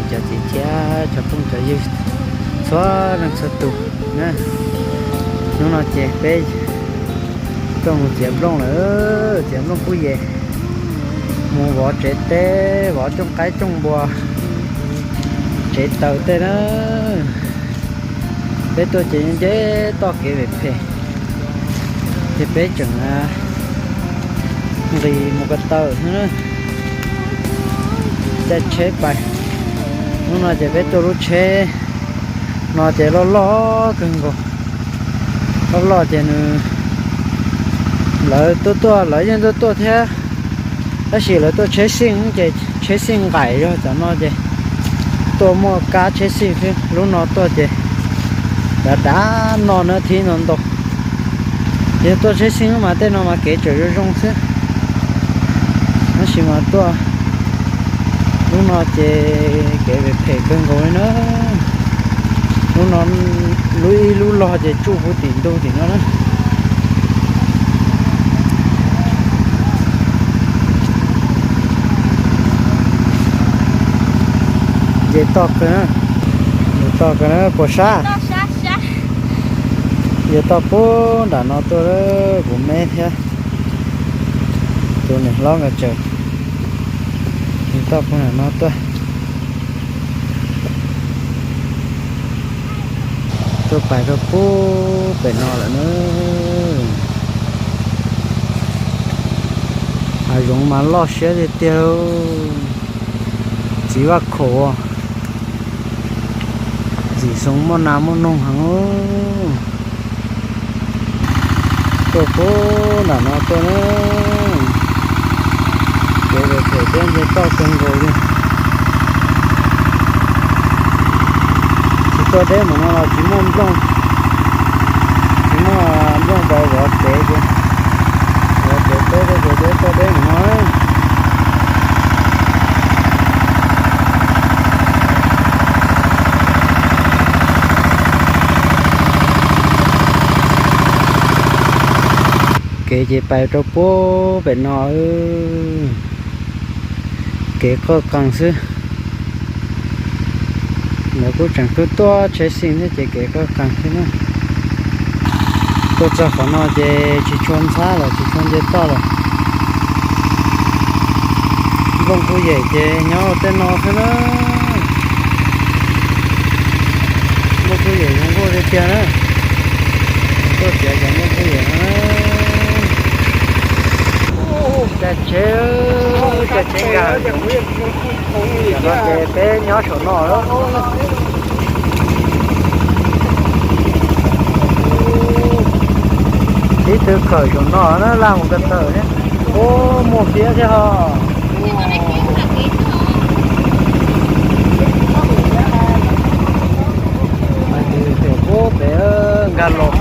Cov txiv thiab cov phooj cov ywg txhua leej txhua tus na, hnub no ces peb tuaj mus txiav nplooj lawm, txiav nplooj kuj yem, mus vov tsev teb, vov cooj qaib cooj npua, tsev taws tej na. Peb tuaj ces nce toj kev phem phem, ces peb tseem nqis mus ko taw xwb na. Caij tsheb pais, hnub no ces peb tuaj lub tsheb no ces loj loj kawg nkaus. Loj loj ces nws, lawv tuaj tuaj lawv yeej tuaj tuaj thiab, tab sis lawv tuaj tsheb xyeej ces tsheb xyeej nqaim zog, cov no ces tuaj muaj kab tsheb xyeej xwb. Lub no tuaj ces dav dav no na, thib no ntau. Ces tuaj tsheb xyeej mas tej no mas kev tseem zoo zoo xwb, tab sis mas tuaj lub no ces kev phem phem kawg nkaus li na. Lub no, lub ib lub log ces tsuj puv tim ntug tim no na. Nce toj kawg na, nce toj kawg na puas sab? Nce toj puag nram no tuaj, kuv me thiab tus niam hlob nkawd tseem nce toj puag nram no tuaj. Tuaj pais rau puag pem no lawm na. Hav zoov mas loj siab tiag tiag. Txiv Vaj Khaum, txim xoo muaj nas muaj noog heev. Tuaj puag nram no tuaj na, kev phem phem thiab nce toj kawg nkaus li. Tsis tuaj deb mus no los tsis muaj nplooj, tsis muaj nplooj pais vov tsev ces, vov tsev peb ces tuaj deb mus no. Kev ces pais rau puag pem no, kev qoj qees xwb. Lawv kuj tseem tuaj tuaj tsheb xyeej thiab ces kev qoj qees xwb na. Tuaj txog qhov no ces tsis tshua ntxhab lawm, tsis tshua nce toj lawm. Nplooj kuj yem ces nyob tej no xwb na. Nplooj kuj yem zoo nkauj tiag tiag na. Tuaj txiav cov nplooj kuj yem no. Caij tsheb, caij tsheb nkag. Tam no ces peb nyob saum no lawm. Tib tw khawm saum no na, laj mus ko taw thiab. Ub, muaj fiab thiab ho. Pem nkag los.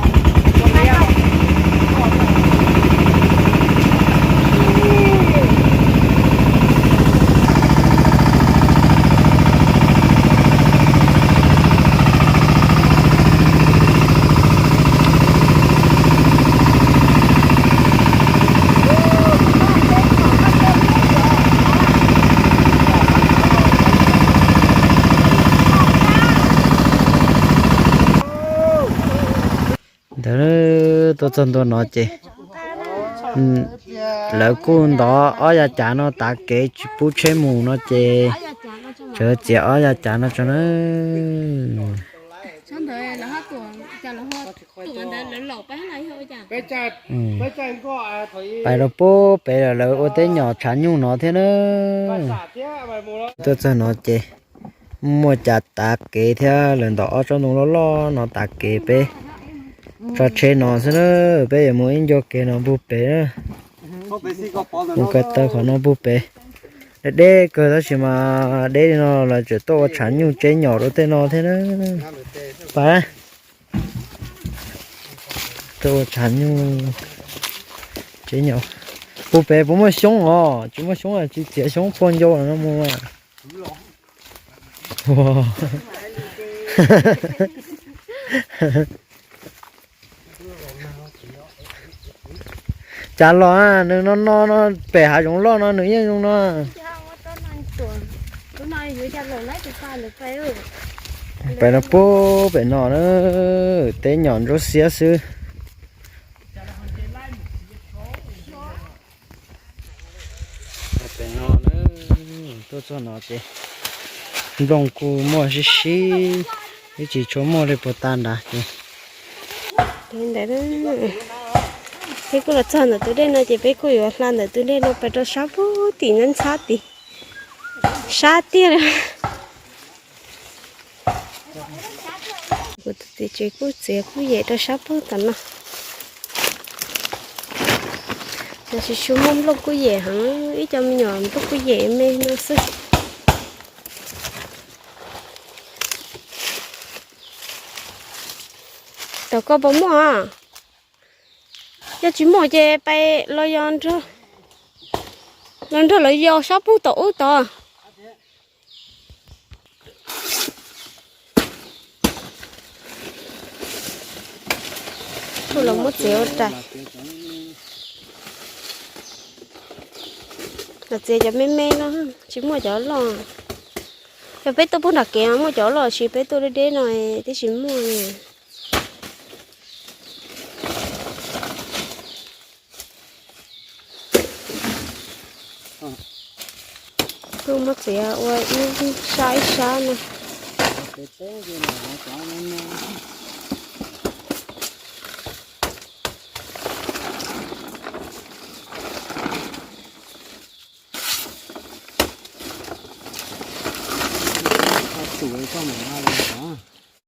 Ntawd tuaj txog ntua no ces lawv kuj ntov ob yav cav no tav kev tsis pub tsheb mus no ces tseem txiav ob yav cav no tso na. Pais rau puag pem lawv ua teb nyom tshav nyuj no thiab na. Tuaj txog no ces muaj cav tav kev thiab lawv ntov ob tsob ntoo loj loj no tav kev peb tso tsheb no xwb na. Peb yuav mus ib ncua kev no puag pem na. Mus ko taw qhov no puag pem. Deb deb kawg tab sis mas deb li no lawv tseem tuaj ua tshav nyuj tseb nyom rau tej no thiab na. Pais, tuaj ua tshav nyuj tseb nyom. Puag pem puas muaj xyoob os? Tsis muaj xyoob, tsis txiav xyoob puag ncau no mus. Cas los nws no no no, pem hav zoov loj no nws yeej zoo no. Pem no pub pem no na, teb nyom ntsuab xiab xwb. Pem no na, tuaj txog no ces nplooj kuj muaj sib sib, ib tsis tshua muaj li puag ta nrad ces. Ntawd, peb kuj los txog ntawm tus dej no ces peb kuj yuav hla ntawm tus dej no pais rau sab pug tim ntxhab tim, sab tiag li. Kuv tus txiv tsev kuj txiav kuj yem rau sab pug tom no. Tam sim su muaj nplooj kuj yem heev, ib co me nyuam nplooj kuj yem me no xwb. Tom koj puas muaj? Yog tsis muaj ces pais los yos, los nrog lawv yos sab pug tom ub tod. Los muab txiav ua rais. Los txiav cov me me no, tsis muaj cov loj. Yog peb tuaj pug nram kev mas muaj cov loj, tsis peb tuaj deb deb no twb tsis muaj. Kuj muab txiav ua ib sab ib sab no.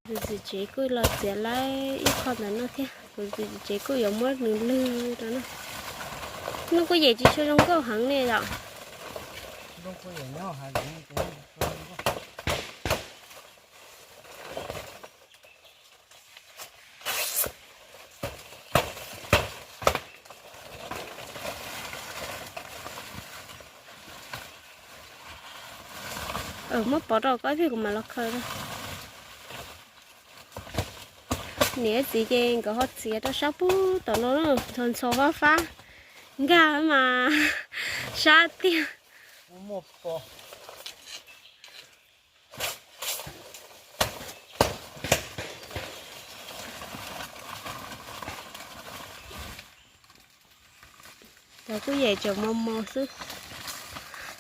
Tus txiv tsev kuj los txiav lawm ib qho ntawm no thiab, kuv tus txiv tsev kuj yuav muab nws lwg rau no. Nplooj kuj yem tsis tshua zoo nkauj heev li yom. Muab pov rau koj thiab kuv mam los khaws. Niam txiv ces nkawd ho txiav rau sab pug tom no ntxhov ntxhov fab fab, nkag mas sab tiag. Cov kuj yem tseem mos mos xwb.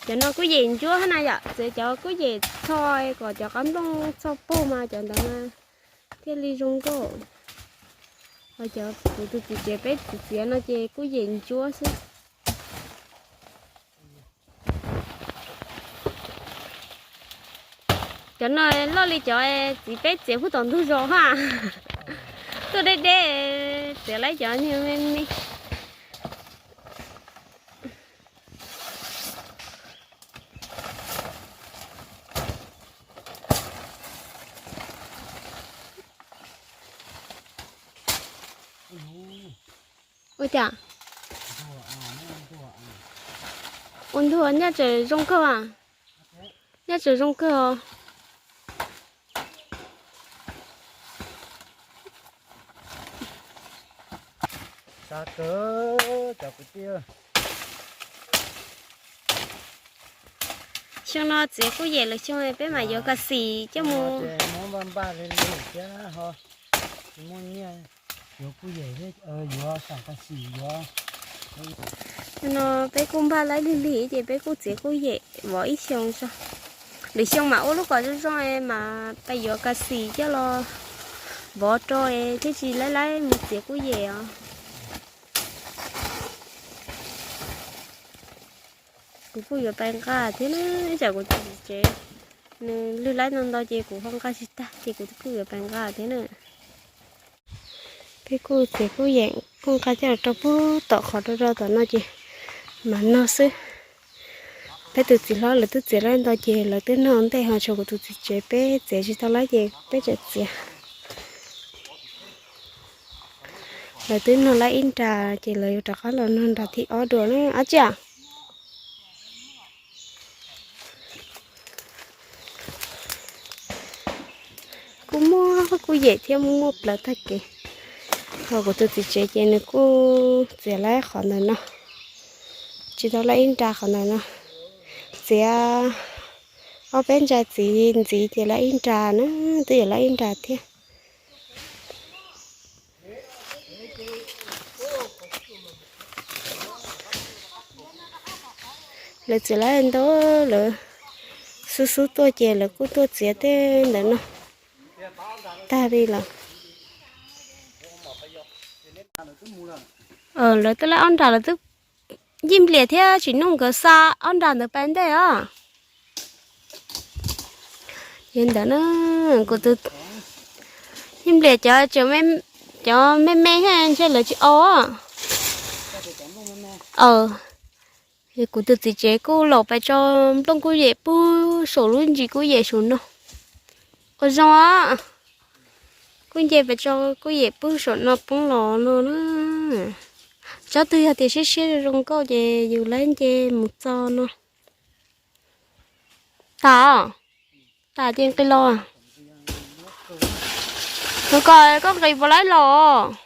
Cov no kuj yem ntsuab na yom, txiav cov kuj yem txho kom cov qab nplooj txho pug mas cov ntawd mas thiaj li zoo nkauj. Ho cov kuv tus txiv tsev peb txiav txiav no ces kuj yem ntsuab xwb. Cov no loj li cov txiv peb txiav pug tom ntug zos ha. Tuaj deb deb, txiav lawm cov niag me me. Ua cas? Ua ntuag nyob tseem zoo kawg as. Nyob tseem zoo kawg os. Xyoo no txiav kuj yem lawm, xyoo peb mam yuav kas xim coj mus. No peb kuj npaj laib lig lig ces peb kuj txiav kuj yem vov ib xyoos tso. Lwm xyoo mam ua lub kom zoo zoo mas peb yuav kas xim coj los vov rau thiaj tsis laib laib mus txiav kuj yem os. Kuv kuj yuav pais nqa thiab na, ib tsam kuv tus txiv tsev nws lwg laib ntau ntau ces kuv ho nqa tsis tag ces kuv kuj yuav pais nqa thiab na. Peb kuj txiav kuj yeem kuj nqa coj los rau pug tom qhov rau rau tom no ces mam noj xwb. Peb tus txiv hlob lawv twb txiav laib ntau ces lawv twb noj ntej ho tshuav kuv tus txiv tsev peb txiav tsis tau laib ces peb tseem txiav. Lawv twb noj laib ib nra ces lawv yuav rov qab los noj nra thib ob dua na dab tsi. Kuj muaj kuj yem thiab muaj muaj plaws tag kev. Ho kuv tus txiv tsev ces nws kuj txiav laib qhov ntawm no, tsis tau laib ib nra qhov ntawm no, txiav Ob peb nra txiv ntxiv ces lawv ib nra na, twb yuav lawv ib nra thiab. Lawv txiav lawv ntau, lawv xub xub tuaj ces lawv kuj tuaj txiav tej ntawd no tag li lawm. Lawv twb lawv ob nra lawv twb yij nplias thiab tsis nug nkawd xa ob nra ntawd pais ntej os. Yog ntawd na, kuv tus yij nplias cov, cov me me ntshe lawv tsis au. Kuv tus txiv tsev kuj laus pais tso nplooj kuj yem pug saum lub ntsis kuj yem saum no. Ua zoo os, kuj nce pais tso kuj yem pug saum no poob los no na. Tsob twg yog tias siab siab zoo nkauj ces yus lawv nce mus txo no. Tas, tas ces nqis los. Tus ko koj nqis puas laib los?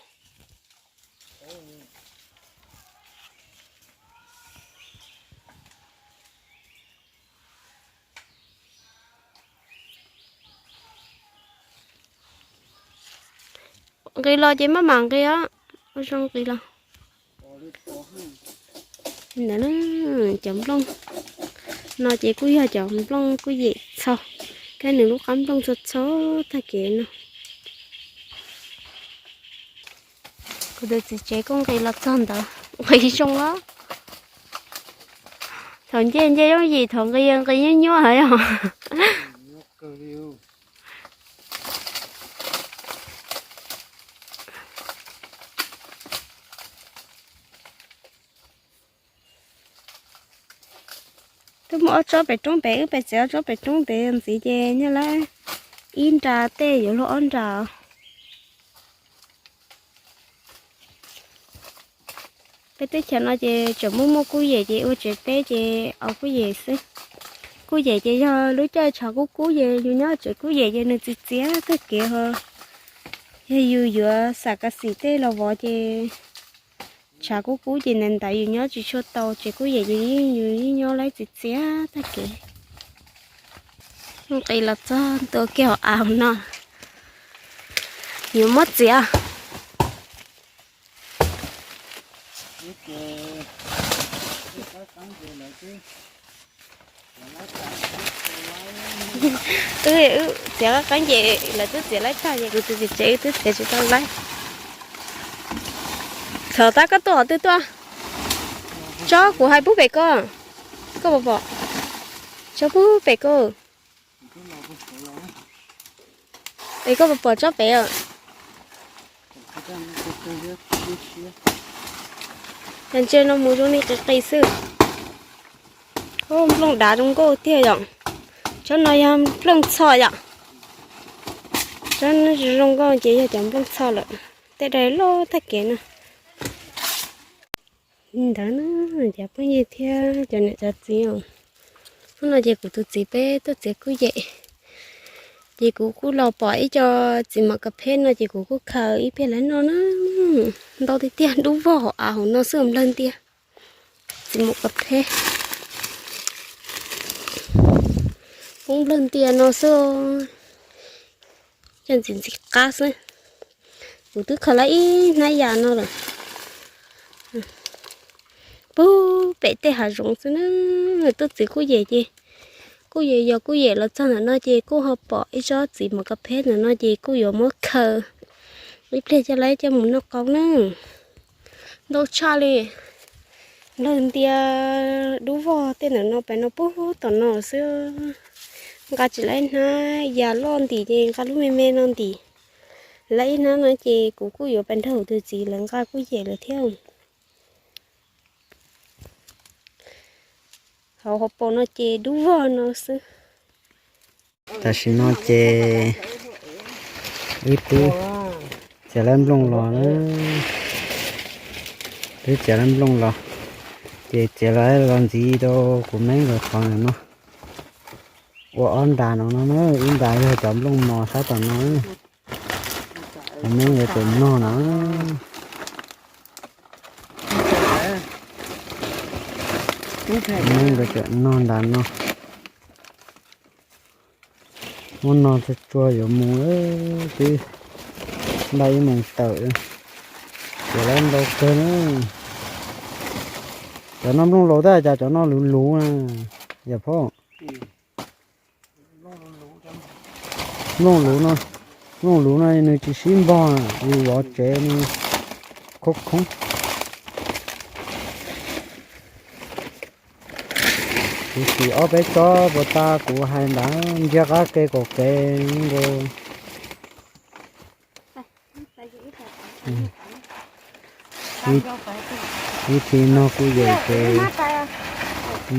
Nqis los ces maj mam nqis os, ua zoo nqis los. Ntawd, cov nplooj no ces kuj yog cov nplooj kuj yem txho, thiab nws lub qab nplooj txho txho tag kev no. Kuv tus txiv tsev kuj nqis los txog ntawd, nqis zoo os. Thaum nce nce yooj yim, thaum nqis nqis nyuaj nyuaj yog. Twb muaj ob tsob pem roob pem, wb pem txiav ob tsob pem roob pem ntxiv ces nyaj lawm ib nra tej yuav luag ob nra. Peb teb chaws no ces tseem muaj muaj kub yem ces ua tsev teb ces ua kub yem xwb. Kub yem ces yog lub caij tshav kub kub ces yus nyob tsev kub yem ces nws txias txias tag kev ho. Yog yus yuav xam kav xim tej los vov ces tshav kub kub ces ntawd ntawd yus nyob tsis tshua tau tsev kub yem ces yus yeej nyob lawm txias txias tag kev. Nqis los txog ntua kiag hauv av no, yuav muab txiav. Wb txiav qab qeeb ces lawv twb txiav laib tag ces kuv tus txiv tsev wb twb txiav tsis tau laib. Thaum tab koj tuaj qhov twg tuaj? Tsob kuv hais pub pem koj, koj puas pom? Tsob pub pem koj. Es koj puas pom tsob pem? Cas ntsia no mus zoo li qis qis xwb. Nplooj dav zoo nkauj tiag yom. Tsob no yog nplooj txho yom. Tsob zoo nkauj ces yog cov nplooj txho lawm. Tej daim loj tag kev no. Li ntawd na, cov phooj ywg thiab cov niam cov txiv, hnub no ces kuv tus txiv peb tuaj txiav kuj yem, ces kuv kuj los pom ib co txiv mom kas pheb no ces kuv kuj khaws ib pliag lawv noj na. Ntau tiag tiag, dub vog hauv av hauv no xwb nplawg ntia. Txiv mom kas pheb poob nplawg ntia no xwb, coj ntxiv ntxim qab xwb. Kuv twb khaws lawv ib hnab yas no lawm. Pub pem tej hav zoov xwb na, tuaj txiav kuj yem ces, kuj yog yog kuj yem los txog ntawm no ces kuj ho pom ib tsob txiv mom kas pheb ntawm no ces kuj yuav muab khaws ib pliag coj lawv coj mus noj qau na. Ntau tshaj li, nplawg ntia dub vog tej ntawm no pem no pub tom no xwb. Nqa tsis lawv ib hnab yas loj ntim ces nqa lub me me no ntim. Lawv ib hnab no ces kuv kuj yuav pais nrog kuv tus txiv lawv nqa kuj yem lawm thiab. Hauv hauv paus no ces dub vog no xwb. Tam sim no ces wb twb txiav lawv nplooj los na, twb txiav lawv nplooj los, ces txiav lawv los ntxiv rau kuv me nkawd qhov ntawm no. Ua ob nra no no na, ib nra yog cov nplooj mos sab tom no, kuv me nkawd tseem nog na. Kuv me nkawd tseem nog nra no. Muab no tsuag tsuag yuav mus lawm, twb npaj ib moos tawm, ces lawv ntau kawg na. Cov no nplooj laus tab cas cov no luv luv na, yog phauj. Nplooj luv no, nplooj luv no nws tsis sib npog, yus vov tsev nws khoob khoob. Kuv sim ob peb tsob puas tas kuv hais ntawd, ntsiag qab ke kaum kev nkaus. Ib, ib thim no kuv yem ces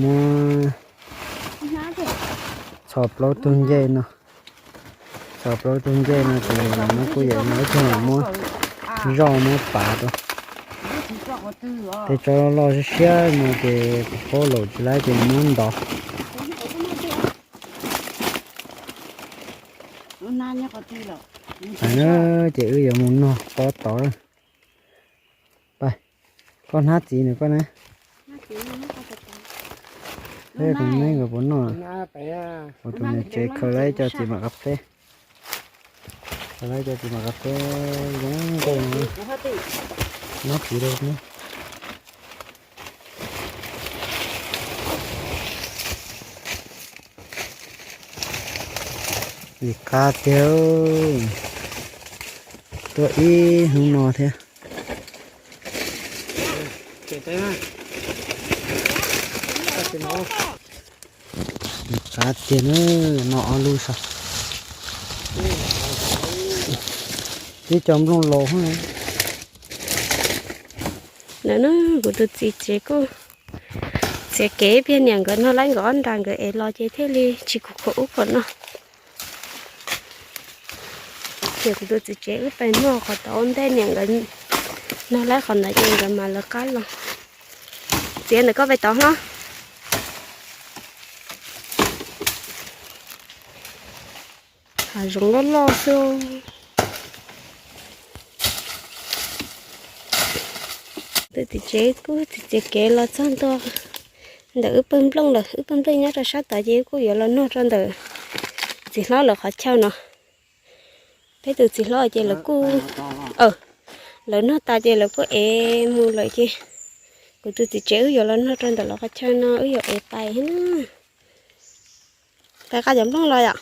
muab txhos plaub tug ncej no, txhos plaub tug ncej no ces muab kuv yem no ib tug muab zoj muab pav rau. Tej tsob loj siab siab no ces kuv paub laus tsis laib ces muab ntov. Ces wb yuav mus nog pob tod. Pab, koj hnab txiv nws koj na. Peb tus neeb nkawd puas noj? Kuv tus niam tsev khaws lawv cov txiv mam qab peb, khaws lawv cov txiv mam qab peb zoo nkauj no. Nab txiv rau ne. Li qab tiag, tuaj ib hnub no thiab. Li qab tiag na, no ob lub sav. Twb cov nplooj laus. Ntawm no kuv tus txiv tsev kuj txiav kev, pheej niam nkawd noj laib nkawd ob nra nkawd ev los ces thiaj li tsis khuam khuam ub khuam no. Ces kuv tus txiv tsev wb pais noj qhov tod ua ntej, niam nkawd noj laib qhov ntawd ces nkawd mam lawv qab los. Txiav ntawm koj pais tod hlob. Hav zoov loj loj xwb. Tus txiv tsev kuj txiav kev los txog ntua ntawm wb pawg nplooj lawm, wb pawg nplooj nyob rau sab tod ces wb kuj yuav los noj rau ntawm txiv hlob lawv qhov chaw no. Peb tus txiv hlob ces lawv kuj, lawv noj tas ces lawv kuj ev mus lawm ces kuv tus txiv tsev wb yuav los noj rau ntawm lawv qhov chaw no, wb yuav ev pais thiab na. Pais qab cov nplooj los yom.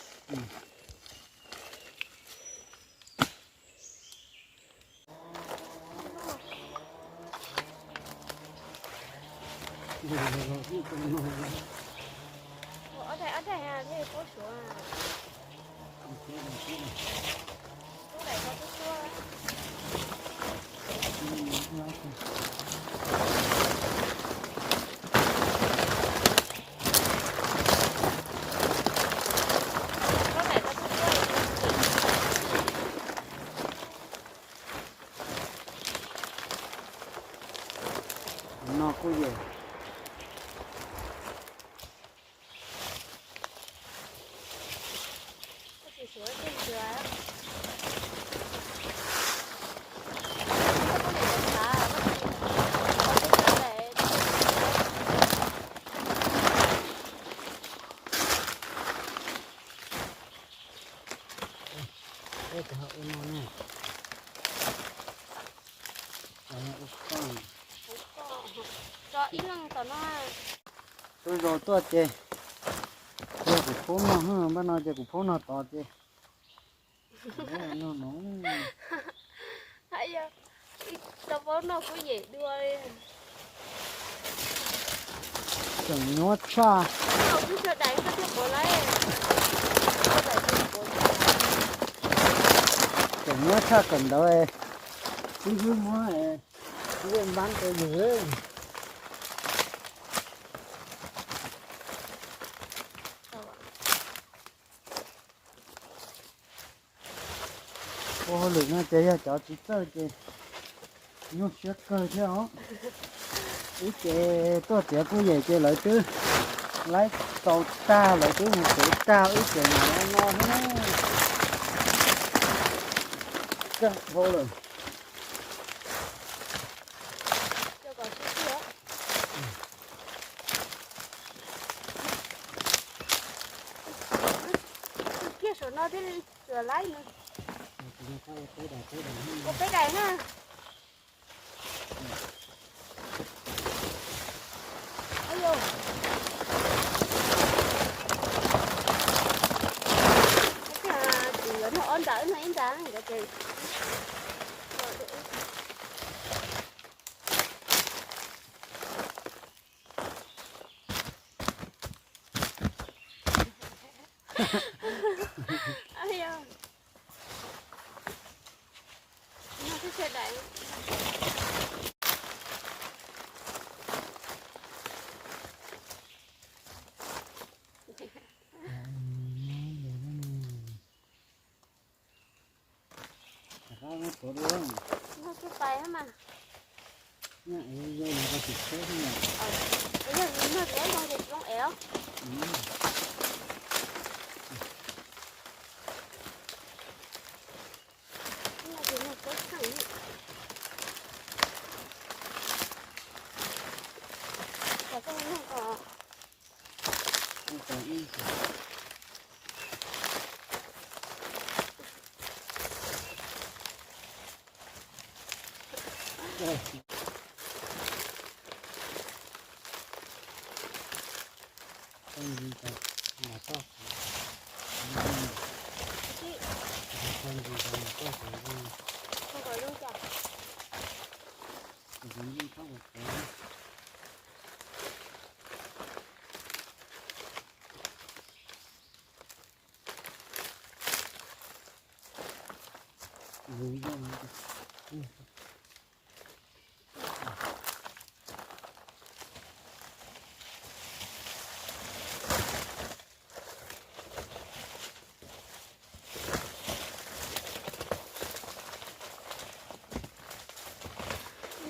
No kuj yog. Tus zaus tuaj ces, yog kuv phob no, npaj no ces kuv phob no tod ces. Tseem nyuaj tshaj. Tseem nyuaj tshaj kawm ntawv, twb muab npab rau yus. Ua hauj lwm no ces yog cov tsis txawj ces nyuaj siab kawg thiab os. Ib ces tuaj txiav kuj yem ces lawv twb laib tau tag, lawv twb mus tsev tag, ib ces no no thiab. Kawg dhau lawm. No thiaj li tsuas laib no. Ua peb daim na. Ua, tsis yuav nug ob nrad, nug ib nrad nkawd ces. Nug tsis pais mas. Yog nug tsis zoo ces tsis zoo es.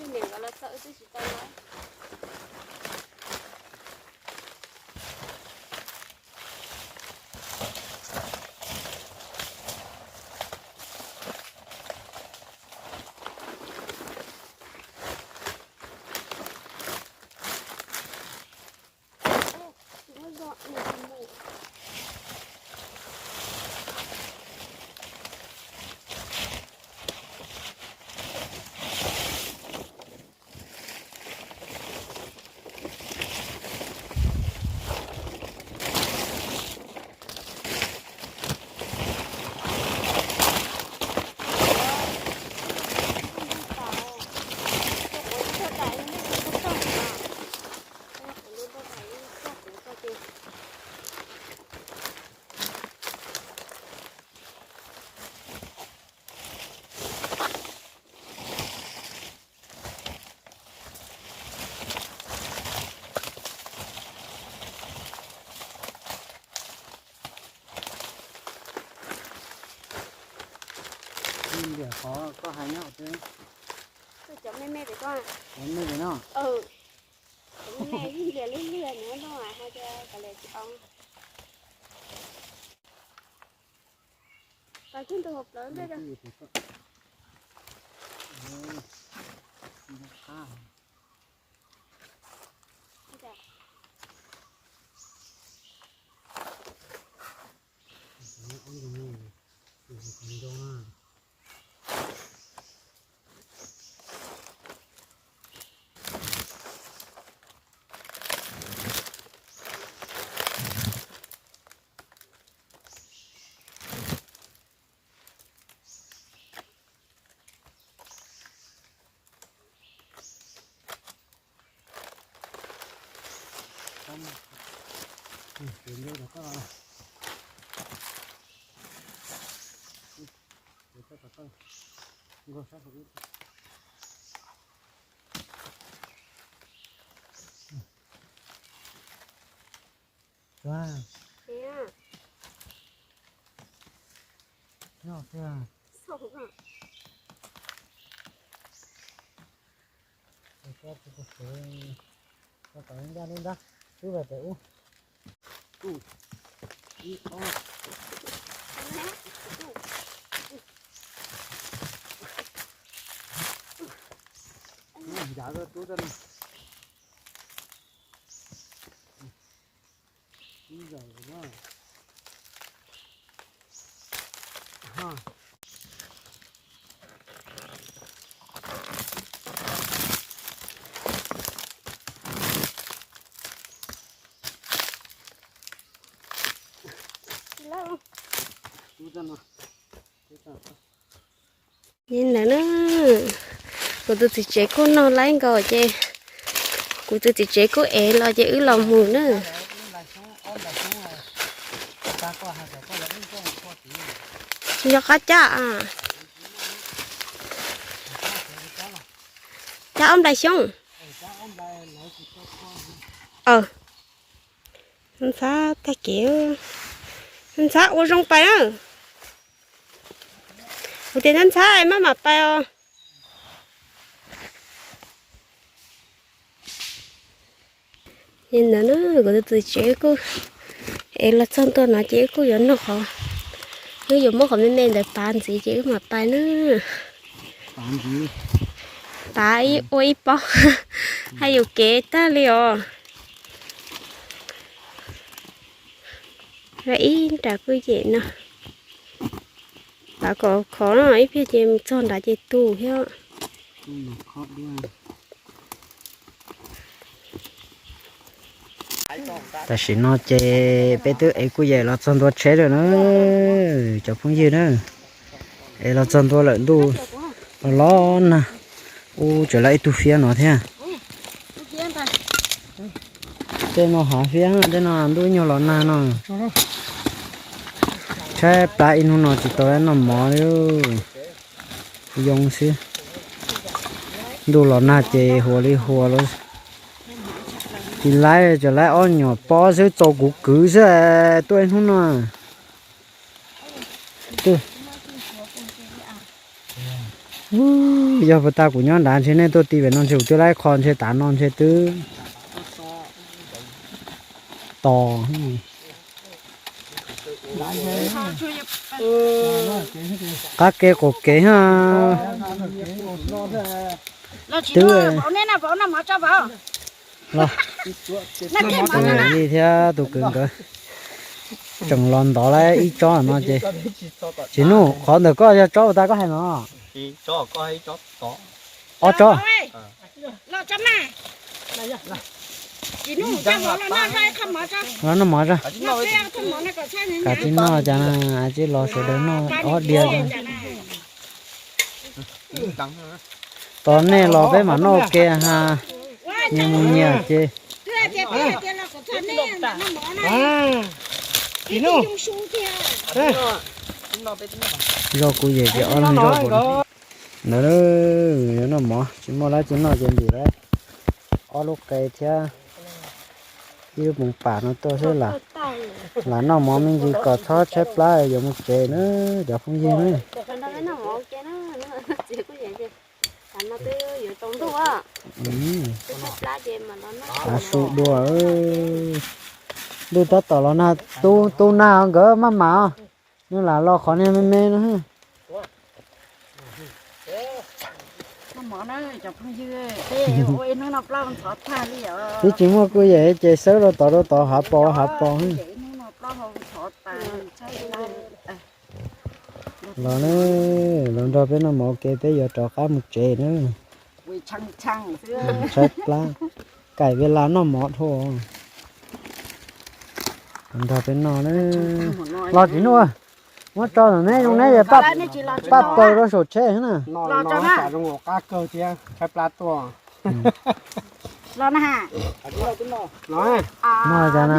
Niam nkawd los txog wb twb tsis tau los. Ntiam qhov koj hais nyob hauv twb. Cov me me pem ko. Cov me pem no. Cov me me ib ntias lub liag nws noj hais tias kav liam tsis o. Pas kiag ntug hauv plawv ntej. Nyob twg? Koj tus koj sawv, koj tom ib nrab lub nrab, twb vas pem ub. Ib ob. Ncav rau tub rau no. Ib zaug los na. Li ntawd na, kuv tus txiv tsev kuj noj laib nkaus ces kuv tus txiv tsev kuj ev los ces wb los mus na. Yog qab cab, cab ob nplais xyoob. Ntxhab tag kev, ntxhab ua zoo pais na. Kuv tias ntxhab maj mam pais os. Li ntawd na, kuv tus txiv tsev kuj ev los txog ntua no ces wb kuj yuav noj qhov, wb yuav muab qhov me me ntawd pav ntxiv ces wb mam pais na. Pav ib ua ib pob, haj yus kev tag li os. Ib nram kuj yem no, pav kom khov no ib pliag ces mus txog nrad ces tu thiab. Tam sim no ces peb twb ev kuj yem los txog ntua tsheb lawm na, cov phooj ywg na. Ev los txog ntua lawm ntuj los los nag, ub tseem lawm ib tug fiab no thiab. Tej no hav fiab, tej no ntuj nyuag los nag no. Tshaib plab ib hnub no tsis tau noj mov li. Yoo xwb. Ntuj los nag ces huas li huas lawm. Tsis laib, tsuas laib ob nyuam pob xwb, txaus kuv kwv xwb tuaj ib hnub no. Yog puas tas kuv nyob nrad ntshe nej tuaj ti pem no ntshe kuv twb laib qho ntshe tav no ntshe twb tos. Qab kev qaum kev twb li thiab tus kwv nkawd tseem los ntov lawm ib tsob no ces tsis noj. Qhov ntawm koj yog tsob uas tas koj hais no? Ob tsob. Los noj mov tso. Kav tsij noj cas na, tsij los sawv daws noj ob diav. Tos nej los peb mam noj ua ke ha. Nyias mus nyias ces. Zoj kuv yem ces ob leeg zoj puas ntawd. Yuav noj mov tsis muaj dab tsi noj ces ntim lawm ob lub qe thiab ib lub poov pam no tuaj xwb. Lam noj mov me ntsis kom txhob tshaib plab yuav mus tsev na cov phooj ywg na. Av su dua. Ntuj tab tom los nag, tu nag nkawd maj mam os. Nws lam los qhov niag me me no. Twb tsis muaj kuj yem ces xawb rau tod rau tod hav pos hav pos. Los na, los nrog peb noj mov ua ke peb yuav rov qab mus tsev na. Tshaib plab, kaim ve las noj mov dhau. Los nrog peb noj na. Los tsis nuj, muab tso ntawm neb zoo neb paj paws rau saum tsheb na. Noj cas na,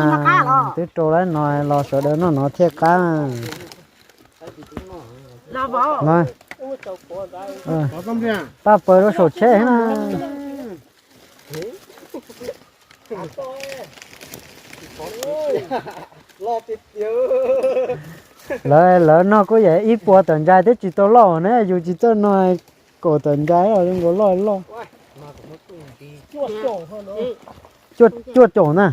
twb rau lawm no los sawv daws noj no thiaj qab. Paj paws rau saum tsheb na. Lawv, lawv noj kuj yam ib puas tawm ntsais twb tsis tau loj ne, yus tsis txawj noj kaum tawm ntsais zoo nkaus loj loj. Cuaj caum na.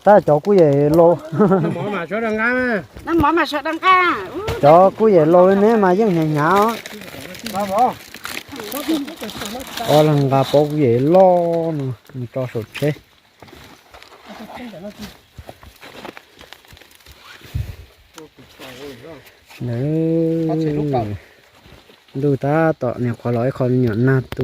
Tab cov kuj yam laus, cov kuj yam laus li neb mas yeej hnyav hnyav. Ob leeg nqa pob kuj yam loj no mus tso saum tsheb. Ntuj tab tom niag qhuav los ib qho me nyuam nag tu.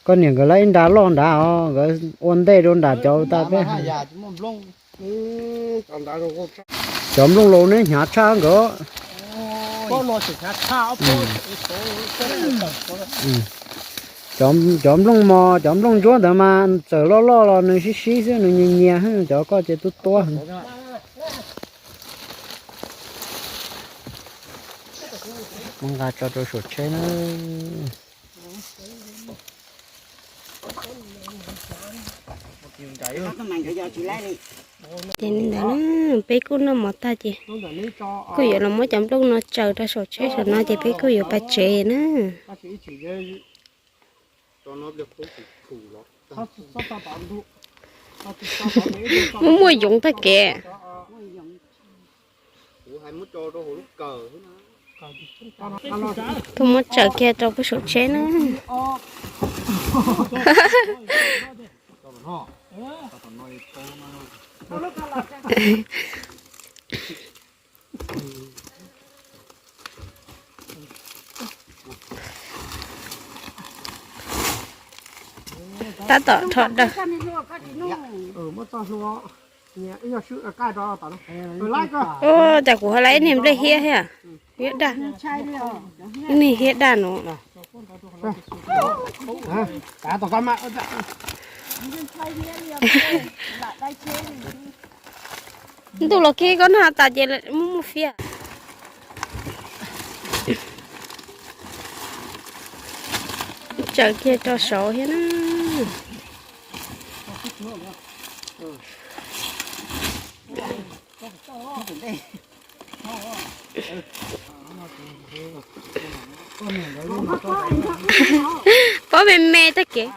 Koj niam nkawd lawv ib nra loj nrad os, nkawd ua ntej rau nram cov tas peb. Cov nplooj laus neb hnyav tshaj nkawd. Cov nplooj mos, cov nplooj ntsuab ntawd mas txawm loj loj los nws sib sib xwb, nws nyias nyias, cov koj ces tuab tuab. Muab nqa tso rau saum tsheb na. Ces li ntawd na, peb kuj noj mov tag ces kuj yuav los muab cov nplooj no tsaws rau saum tsheb saum no ces peb kuj yuav pais tsev na. Muaj muaj yoov tag kev. Tuaj muab tsaws kiag rau pem saum tsheb na. Tab tom rho dawj. Ua cas kuv ho lawv ib niag nplej hiab thiab? Hiab daj. Ib niag hiab daj no. Ntuj los kiag koj nag tas ces muaj muaj fiab. Tsaws kiag rau saud thiab na. Pob me me tag kev.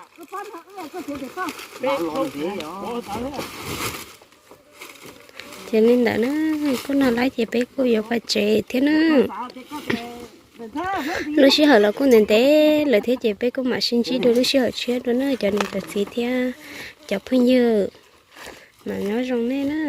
Ces li ntawd na, kuj nag lawm ces peb kuj yuav pais tsev thiab na. Lub sij hawm los kuj ntev ntev lawm thiab ces peb kuj mam sib ntsib dua lub sij hawm tshiab dua na cov niam cov txiv thiab cov phooj ywg. Mam nyob zoo nej na.